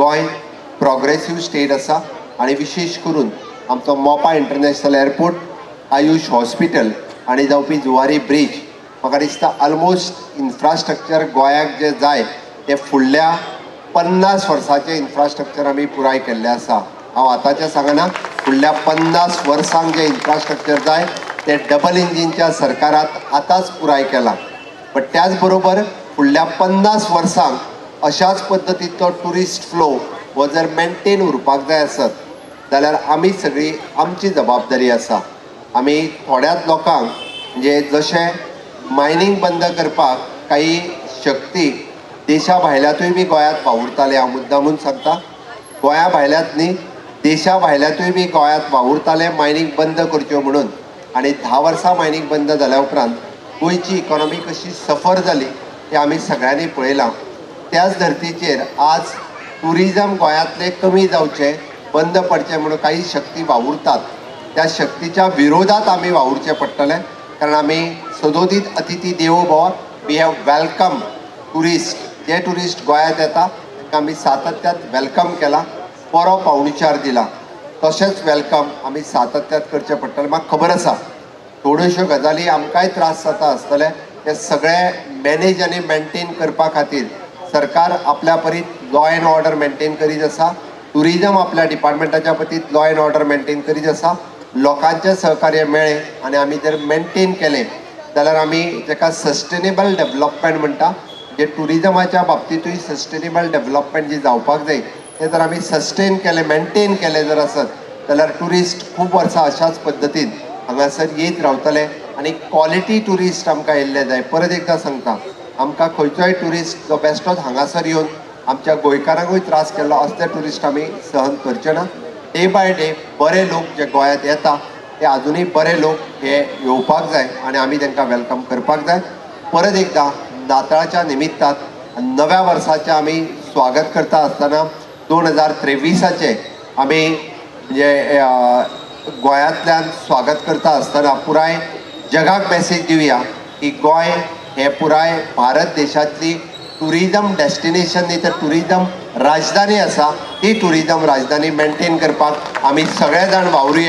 Goa progressive state आसा आनी विशेश करून आमचो Mopa international airport, Ayush hospital आनी जावपी जुवारी ब्रिज, म्हाका दिसता ऑलमोस्ट इन्फ्रास्ट्रक्चर गोंयाक जें जाय तें फुडल्या 50 वर्साचें इन्फ्रास्ट्रक्चर आमी पुराय केल्लें आसा. हांव आतांचें सांगना, फुडल्या 50 वर्सांक जें इन्फ्रास्ट्रक्चर जाय तें डबल इंजिनच्या सरकारात आतांच पुराय केलां. बट त्याच बरोबर फुडल्या 50 वर्सांक अशाच पद्दतीचो ट्युरिस्ट फ्लो हो जर मेनटेन उरपाक जाय आसत जाल्यार आमी सगळी आमची जबाबदारी आसा. आमी थोड्याच लोकांक म्हणजे जशें मायनींग बंद करपाक काही शक्ती देशा भायल्यातूय बी गोंयांत वावुरताले, हांव मुद्दामून सांगता, गोंया भायल्यात न्ही, देशा भायल्यातूय बी गोंयांत वावुरताले मायनींग बंद करच्यो म्हणून. आनी 10 वर्सां मायनींग बंद जाल्या उपरांत गोंयची इकॉनॉमी कशी सफर जाली तें आमी सगळ्यांनी पळयलां. त्याच धर्तीचेर आज ट्युरिजम गोंयांतलें कमी जावचें, बंद पडचें म्हणून काही शक्ती वावुरतात. त्या शक्तीच्या विरोधात आमी वावुरचें पडटलें, कारण आमी सदोदीत अतिथी देवो भव, we have welcome tourist. J tourist गोंयांत येता तांकां आमी सातत्यात welcome केला, बरो पावणचार दिला, तशेंच welcome आमी सातत्यात करचें पडटलें. म्हाका खबर आसा थोड्योश्यो गजाली आमकांय त्रास जाता आसतले, ते सगळे मॅनेज आनी मेनटेन करपा खातीर सरकार आपल्या परीत लॉ एंड ऑर्डर मेनटेन करीत आसा, ट्युरिजम आपल्या डिपार्टमेंटाच्या वतीन लॉ एंड ऑर्डर मेनटेन करीत आसा. लोकांचें सहकार्य मेळ्ळें आनी आमी जर मेनटेन केलें जाल्यार आमी जाका सस्टेनेबल डेवलपमेंट म्हणटा, जे ट्युरिजमाच्या बाबतींतूय सस्टेनेबल डेवलपमेंट जी जावपाक जाय तें जर आमी सस्टेन केलें, मेनटेन केलें जर आसत जाल्यार ट्युरिस्ट खूब वर्सां अशाच पद्दतीन हांगासर येत रावतले आनी क्वॉलिटी ट्युरिस्ट आमकां येयल्ले जाय. परत एकदां सांगता, आमकां खंयचोय ट्युरिस्ट जो बेश्टोच हांगासर येवन आमच्या गोंयकारांकूय त्रास केल्लो असले ट्युरिस्ट आमी सहन करचे ना. डे बाय डे बरे लोक जे गोंयांत येता ते आजुनूय बरे लोक हे येवपाक जाय आनी आमी तांकां welcome करपाक जाय. परत एकदां नातळाच्या निमित्तान नव्या वर्साचें आमी स्वागत करता आसतना 2023 आमी म्हणजे गोंयांतल्यान स्वागत करता आसतना पुराय जगाक मॅसेज दिवया की गोंय हें पुराय भारत देशांतली ट्युरिजम डेस्टिनेशन न्ही तर ट्युरिजम राजधानी आसा. ती ट्युरिजम राजधानी मेनटेन करपाक आमी सगळे जाण वावरुया.